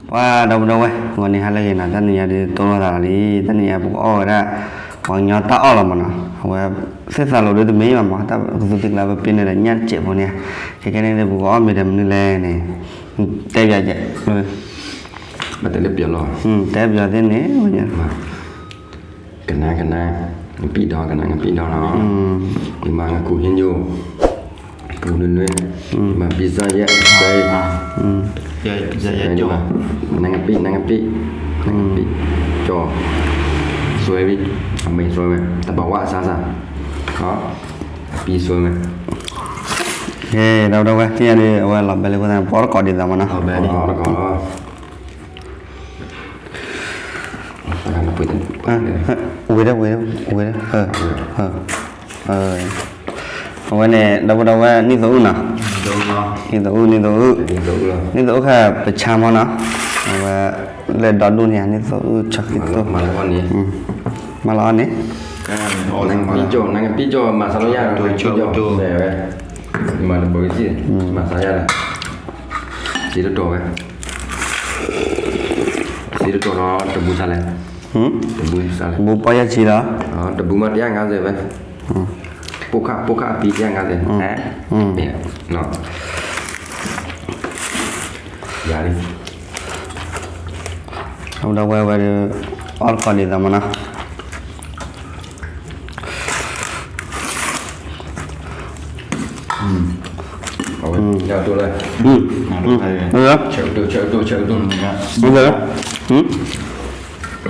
ပှၤဒီပုၢ်ဒီဝဲၢ် ဂီၤန့ၣ်ဟါလၢအဂ့ၤနီၤ, တနံၤညါဒ်တိၢ်နီၣ်သးလီၤလံ, တနံၤညါပကအီၣ်ဝဲဒၣ် ပှၤကညီတၢ်အီၣ်လီၤမးနီၤ, အဝဲ သ့ၣ်သးလိၤဒ်တမ့ၢ်ဘၣ်မး, တၢ်ကသူတံကျါ ပပ့ၤန့ၢ်ဒီးညၣ်တစဲးဖိန့ၣ်, ခဲကဲန့ၣ် ပကအီၣ်မ့ၤဒီးမနုၤလဲၣ်န့ၣ်, တဲပၠး, တဲပၠးသ့ၣ်န့ၣ် ကနၣ်ကနၣ်, ငပံၣ်ဒီး ကနၣ်ငပံၣ်ဒီးနီၤ, ယမၤငကူဟ့ညိၣ်, ပူနွဲၣ်နွဲၣ်, ယမၤပံစၢ်ယဲၢ်, နငပံၣ် နငပံၣ်, နငပံၣ်, ကၠီ, စွဲဝဲ, အမ့ၢ်စွဲဝဲ တဘၣ်ဝဲအစၢ်စၢ်, ပံစွဲဝဲ, ဒီပုၢ်ဒီဝဲၢ် သ့ၣ်ညါဒ်အဝဲလီၤဘဲလၢခိၣ်သၣ်န့ၣ် ပအီၣ်တကိးဒ်သိးမးနီၤ, ပအီၣ်တကိးလီၤ. ဝ့ၤဒၣ်, ဝ့ၤဒၣ်, ဝ့ၤဒၣ်, အဝဲန့ၣ် ဒီပုၢ်ဒီဝဲၢ် နံၣ်သိအုၣ်နီၤ, နံၣ်သိအုၣ်, နံၣ်သိအုၣ်, နံၣ်သိအုၣ်ခါပဆါမးနီၤ, အဝဲ လၢဒီဒူၣ်န့ၣ် နံၣ်သိအုၣ် ဆီခံသိ, မၤလီၤအီၣ်န့ၣ်, နငပံၣ်ကၠီ မၤစၢၤလီၤယၤ, နငပံၣ်ကၠီ, မၤတဘီစံၣ်, မၤစၢၤယၤလီၤ, စ့တတီၤဝဲ စ့တတီၤဒီးတဘုစၢ်လဲၣ်, တဘုစၢ်လဲၣ်, ဘုပီၢ်ယၢ်ဆံလီၤ, တဘုမး တယၢ်ငါးဆယ်ဝဲ, ပိၢ်ခၣ် ပိၢ်ခၣ်အပံၤ တယၢ်ငါးဆယ်, ယၤလံ, ဒီပုၢ်ဒီဝဲၢ်ဝဲဒီး အီၣ်တကိးဒ်သိးမးနီၤ. အဝဲ ညၣ်တိၢ်လဲၣ်, ဆဲးကတိၢ် ဆဲးကတိၢ် ဆဲးကတိၢ်, မၤဘျါ,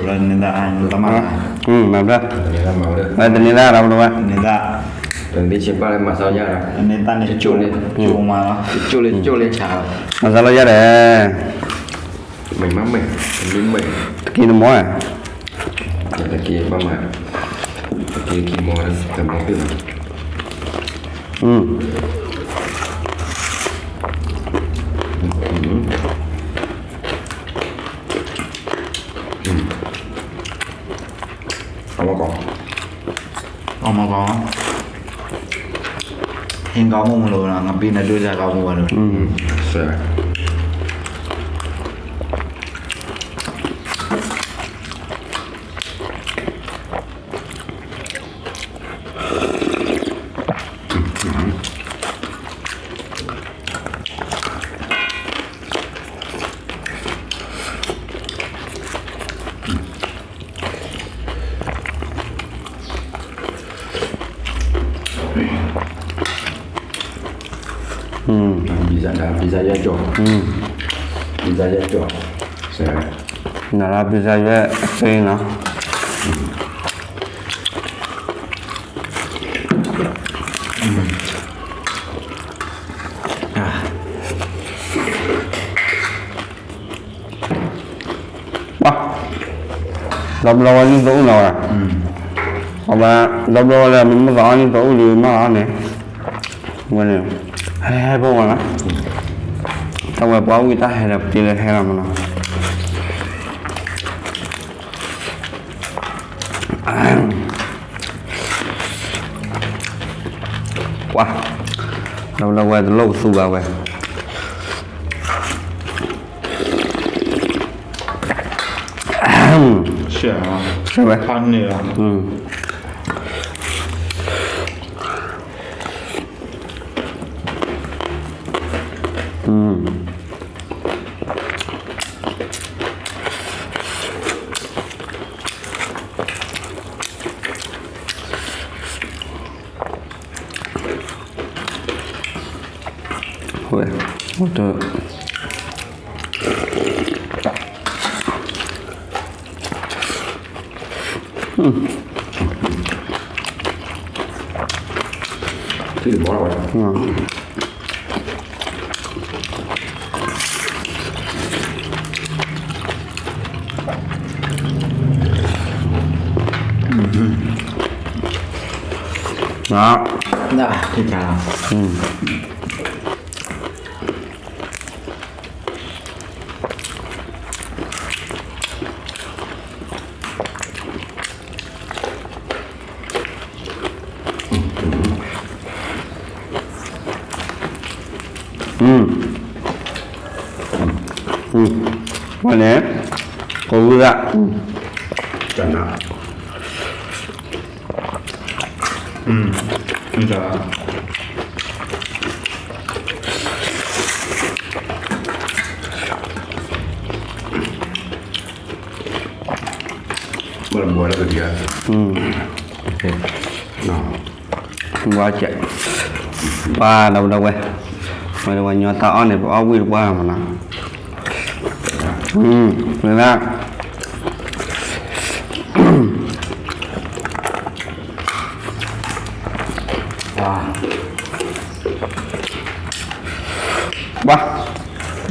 တနံၤလၢ် ဒီပုၢ်ဒီဝဲၢ်, တနံၤဆံးဘၣ်လၢမၤစၢၤယၤ, ကၠိၣ်လၢ ကၠိၣ်လၢ ကၠိၣ်လၢ မၤစၢၤလီၤယၤဒီး မ့ၢ်မးမ့ၢ်, တမ့ၢ်မ့ၢ်, တက့ၢ်တမီၤ, တက့ၢ်ဘၣ်မး, တက့ၢ်တမီၤ, တမီၤဖျၢၣ်လီၤ, အမကီး, အမကီး, ဟ့ၣ်ကီးမူမလိာ်နီၤ, ငပံၣ်နဒိၣ်စၢ်ကီးမူဘၣ်ဒီး ပံစၢ်ယဲၢ်ကၠီ, ပံစၢ်ယဲၢ်ကၠီ, နၤလၢပံစၢ်ယဲၢ်သ့နီၤ. ပှၤ ဒီပုၢ်ဒီဝဲၢ် နံၣ်သိအုၣ်နီၤဝဲ, အဝဲ ဒီပုၢ်ဒီဝဲၢ်လၢ မ့ၢ်မုၢ်သးအီၣ်နံၣ်သိအုၣ်ဒီး မ့ၢ်အီၣ်န့ၣ်, ဝဲန့ၣ် ဟဲဟဲဖိဝဲနီၤ, တၢ်ဝဲပှၤဝံၣ်တၢ်ဟဲဒီး ပတ့လၢဟဲလီၤမးနီၤ. ပှၤ ဒီပုၢ်ဒီဝဲၢ် တလိၣ်ကသူဘၣ်ဝဲ, ဆဲးဝဲ, ဝဲ ဝဲန့ၣ် ကိးဝံသၣ်, တနၢ်, ဘၣ်ဘှီလၢကဒံးဧါ, ဘှီကဲး, ပှၤဒီပုၢ်ဒီဝဲၢ်, ဝဲညီတၢ်အီၣ်န့ၣ် ပအီၣ်ဝံၣ်တပှၢ်မနီၤ, မ့ၢ်ဒၣ် ပှၤ,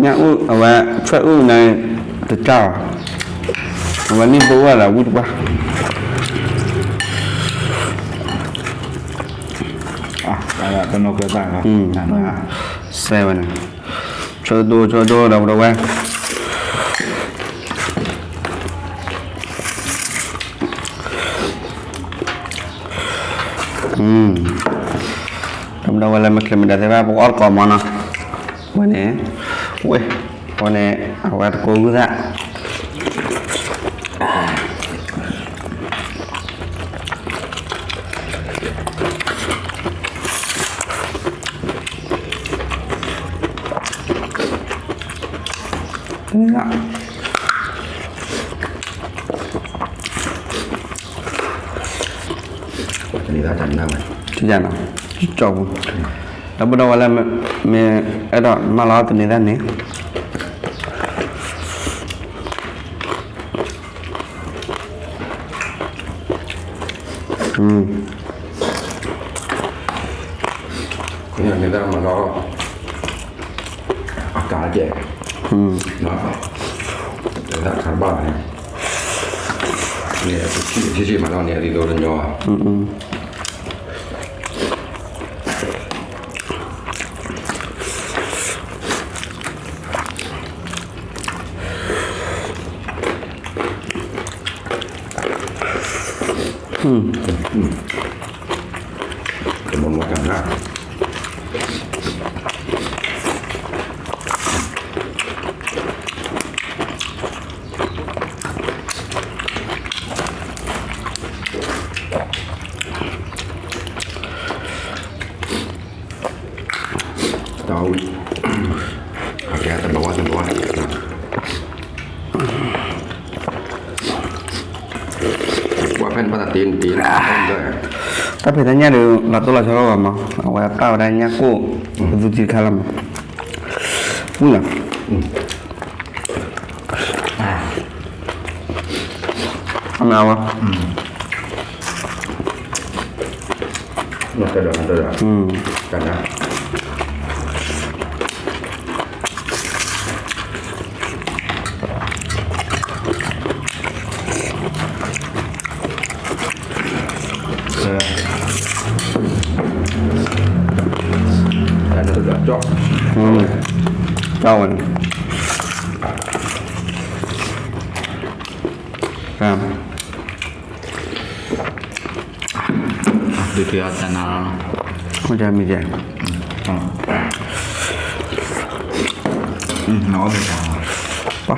ညၣ်အုၣ်အဝဲ ဆွဲအုၣ်န့ၣ် တကၢ်ဘၣ်, အဝဲနံၣ်သိဝဲဒီးဝံၣ်တပှၢ်, တနီၤကွဲးသၣ်, စဲဝဲန့ၣ်, ဆွဲဒိဆွဲဒိဒီပုၢ်ဒီဝဲၢ် ဒီပုၢ်ဒီဝဲၢ်လၢမ့ၢ်ချ့မ့ၢ်ဒဲးသ့ၣ်တဖၣ် ပကအီၣ်တကိးမနီၤ, ဝဲန့ၣ်, ဝဲ, ဝဲန့ၣ် အဝဲတကိးဝံသၣ် တန့ၤသၣ်တန့ၢ်ဝဲ, ထံၣ်ယၤနီၤ, ကၠီပူၤ, ဒီပုၢ်ဒီဝဲၢ်လၢမ့ၢ်အဲၣ်ဒိးမၢလီၤတန့ၤသၣ်န့ၣ် န့ၣ်သၣ်မၤလီၤ အကါကဲး, သၣ်ခါတဘၣ်န့ၣ်, န့ၣ်ဆံးဆံးမၤလီၤန့ၣ် အဒ်သိးတညီ တၢ်ဝံၣ်, အကဲတဘီဝဲတဘီဝဲ, ပှၤဖဲန့ၣ်ဘၣ်သးတ့တ့, တၢ်ဖံးတၢ်ညၣ်ဒီး လီၤတိၢ်လီၤဆီလီၤဘၣ်မး, အဝဲပာ်ဝဲဒၣ်ညၣ်ကိၣ်, ပသူတံၢ်တခါလီၤမး, ဝံၣ်လီၤ အမဝါ, တဒၣ်တဒၣ်, တဒၣ်, တဒၣ်ကၠီ, ကၠီဝဲန့ၣ် ဒုးက့ၤအီၤတနၤလီၤ, မ့ၢ်ဒ်, ပှၤ,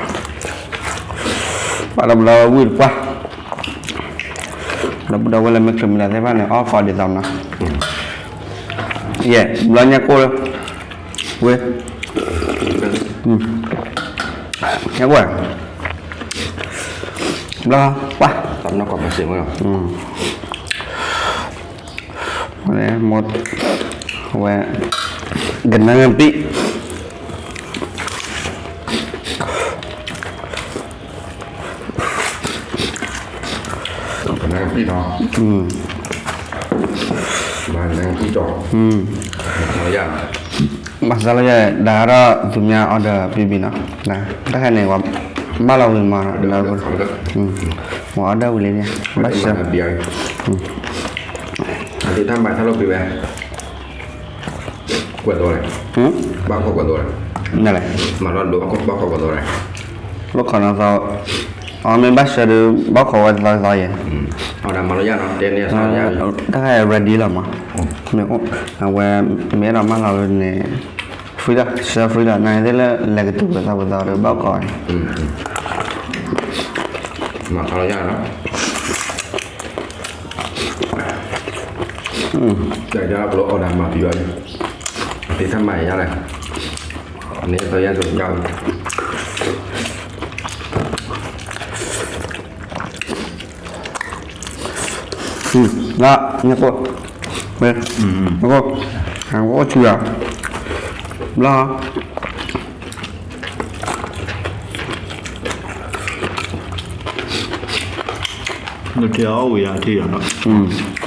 ပှၤဒီပုၢ်ဒီဝဲၢ်ဝံၣ်တပှၢ်, ဒီပုၢ်ဒီဝဲၢ်လၢမ့ၢ်ချ့မ့ၢ်ဒဲးသ့ၣ်တဖၣ်န့ၣ် အီၣ်ကိးဒ်သိးနီၤ, ယဲၢ်, ဘျီညၣ်ကိၣ်လၢ, ဝဲ, ညၣ်ကိၣ်, ဘျီ, ပှၤ, ဝဲ, ဝဲ, ကနၣ်ပံၣ် ကနၣ်ပံၣ်နီၤ, ကနၣ်ပံၣ်ဒီး, မၤစၢၤလၢယၤ, ဒၣ်ဒီးသူများ order ဘံၣ်ဘံၣ်နီၤ, တၢ်ခါန့ၣ် ပှၤမၢလီၤဝံၤမး, ပှၤ order ဝံၤလံန့ၣ်, ဘၣ်ဆၢ, အတၢ်မၤတၢ်လီၤပံၤဝဲ ကွဲးသိးလဲၣ်, ဘၣ်ခိးကွဲးသိးလဲၣ်, နလဲၣ်, မၤလီၤဒိဘၣ်ခိးကွဲးသိးလဲၣ်, ဘၣ်ခိးနီၤသီ, အမ့ၢ်ဘၣ်ဆၢဒီး ဘၣ်ခိးဝဲသီသီယဲၢ်, အဝဲဒၣ်မၤလီၤယၤနီၤ တဲန့ၣ်အသီယၤ, တၢ်ခါ ready လီၤမး, မ့ၢ်အိၣ်, အဝဲ မ့ၢ်အဲၣ်ဒိးမၢလီၤဝဲန့ၣ်, ဖ free လီၤ, စၢ free လီၤ, နသ့ၣ်လၢလဲၤကတိၤပသးပသးဒီးဘၣ်ကီးန့ၣ်, မၤခါလီၤယၢ်လီၤ, တၢ်ဒၣ်ပလီၢ်အီၣ်ဒၣ်မၤဖံဘၣ်န့ၣ်, သ့ၣ်ထၢၣ်မၤယၢ်လဲၣ်, န့ၣ်သီယၢ်သိးယၢ်ဝဲ လၢညါကိၣ်, ညါကိၣ်, ဟးအိၣ်ဆူၣ်ယၤ, ဘျီ, နထံၣ်အီၣ်ဝံၤယၤထံၣ်ယ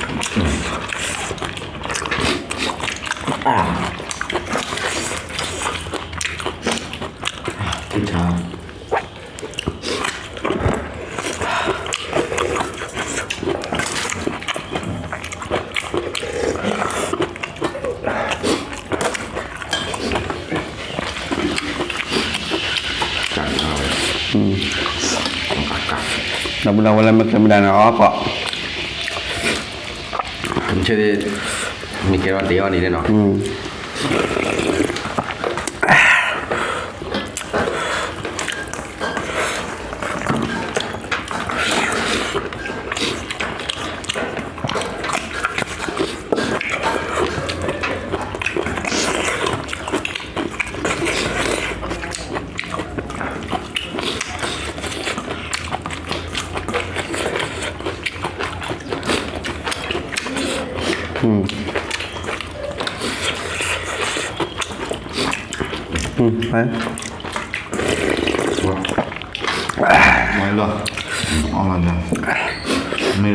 ၤနီၤ, ထံၣ်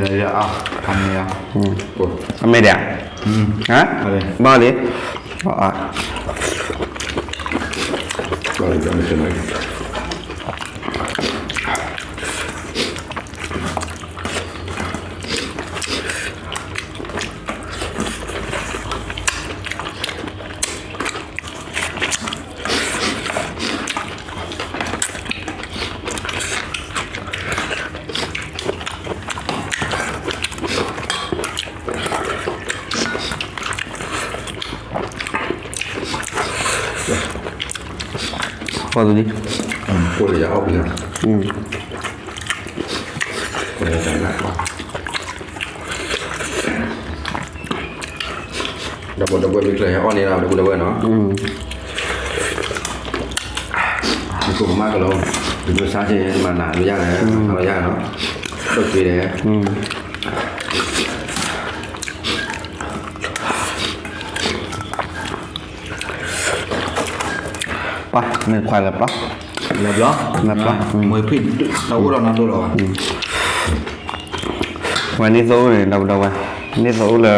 ဆါ ဒီပုၢ်ဒီဝဲၢ်လၢမ့ၢ်ကျဲမ့ၢ်ဒၣ်န့ၣ် အီၣ်ကီး, မ့ၢ်ကဲထီၣ်တ့အီၣ်န့ၣ်နီၤ. မ့ၢ်လီၤ, မ့ၢ်လီၤ, အမ့ၢ်ဧါ, အမ့ၢ်ဒၣ်, ဘၣ်လံ, ပှၤတဒံ, ဒီပုၢ်ဒီဝဲၢ်မ့ၢ်ကျဲအီၣ်န့ၣ်လီၤ ဒီပုၢ်ဒီဝဲၢ်နီၤ, ယကိးကမၣ်ကလီၤ, ယမၤနၤမ့ၢ်ယါလဲၣ်, မၤနၤယါနီၤ, ဒီးက့ၤလဲၣ်. ပှၤမ့ၢ်ခွါလၢပျီ, လၢပျီ, လၢပျီ, မ့ၢ်ဖံးတအိၣ်ဒီးနၤဒိၣ်လီၤဘၣ်. ဝဲန့ၣ်သိအုၣ်န့ၣ် ဒီပုၢ်ဒီဝဲၢ်, န့ၣ်သိအုၣ်လၢ ပ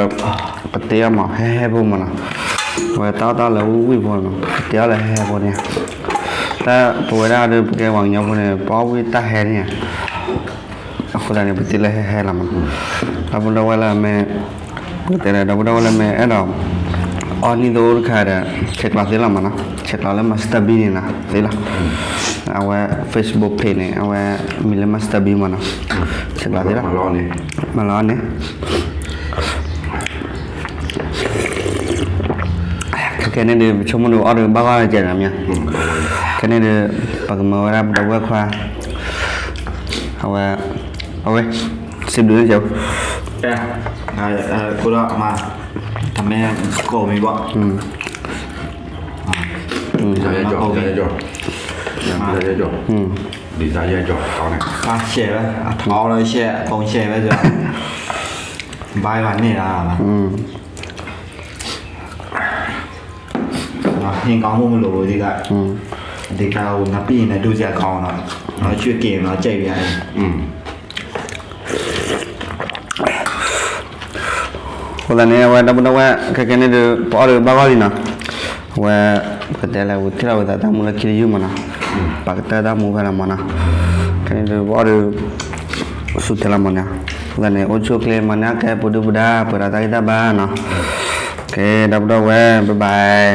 တ့အီၣ်မး ဟဲဟဲဖိမးနီၤ, ဝဲတၢ်အီၣ်တၢ်လၢဝံၣ်ဝံၣ်ဖိနီၤ ပတ့အီၣ်လၢဟဲဟဲဖိန့ၣ်, တၢ်ပဝဲဒၣ်ဒီးပကဲပှၤကညီဖိန့ၣ် ပအီၣ်ဝံၣ်တၢ်ဟဲန့ၣ် အဃိသတးန့ၣ် ပတ့လၢဟဲဟဲလီၤမးနီၤ, ဒီပုၢ်ဒီဝဲၢ်လၢမ့ၢ် ပတဲဒီး ဒီပုၢ်ဒီဝဲၢ်လၢမ့ၢ်အဲၣ်ဒိး အီၣ်န့ၢ်သိအုၣ်တခါဒီး ဆဲးကျိးသ့လီၤမးနီၤ, ဆဲးကျိးလၢ Master B န့ၣ်နီၤ သ့လီၤ, အဝဲ Facebook page န့ၣ် အဝဲမံၤလၢ Master B မးနီၤ, ဆဲးကျိးသ့လီၤ, မၤလီၤန့ၣ် ခဲကနံၣ်ဒုး ပဆိကမိၣ်ဒုးအီၣ်ဒီးဘၣ်ဂီၢ်ကဲနီၤမ့ၢ်, ခဲကနံၣ်ဒုး ပကမၤဝဲဒၣ်ပဒီပုၢ်ဝဲၢ်ခွါ, အဝဲ, အဝဲ, စံးဘျုးန့ၣ်ကဲ, အဃိဒီးမၤ, တမ့ၢ်ကိးမံၤဘၣ်, ဒ်သိးယဲကီး, ဒ်သိးယဲကီး, ဒ်သိးယဲကီး, ပၢ်ရှဲဝဲ, အထီဒီးရှဲ, အကိးရှဲဝဲ, ဘၣ်ဘၣ်န့ၣ်လီၤ, ဟ့ၣ်ကီမ့ၢ်မလိာ်ဒ်က, ဒ်ကနပံၢ်နဒိၣ်စ့ၢ်ကီးနီၤ, ဒီးဆွ့က့ၤနီၤ ကဲဝံၤ, အဃိသတးန့ၣ် အဝဲဒီပုၢ်ဒီဝဲၢ် ခဲကနံၣ်ဒုး ပအီၣ်ဒီးဘၣ်ဂီၢ်လံနီၤ, အဝဲ ပကတဲလၢ ဝံၤထံၣ်လီၤဝဲသးတၢ်မူလၢခံတယုၢ်မးနီၤ, ပာ်ကတၢၢ်တၢ်မူဖဲလီၤမးနီၤ, ခဲကနံၣ်ဒုး ပအီၣ်ဒီး ဆူၣ်ထဲလီၤမးနီၤ, အဃိသတးန့ၣ် အိၣ်ဆူၣ်အိၣ်ချ့မးန့ၣ် ကဲပှၤဒုၣ်ပှၤဒါ ပှဲၤဒီးတၢ်ဂံၢ်တၢ်ဘါနီၤ, ကဲ ဒီပုၢ်ဒီဝဲၢ် bye bye.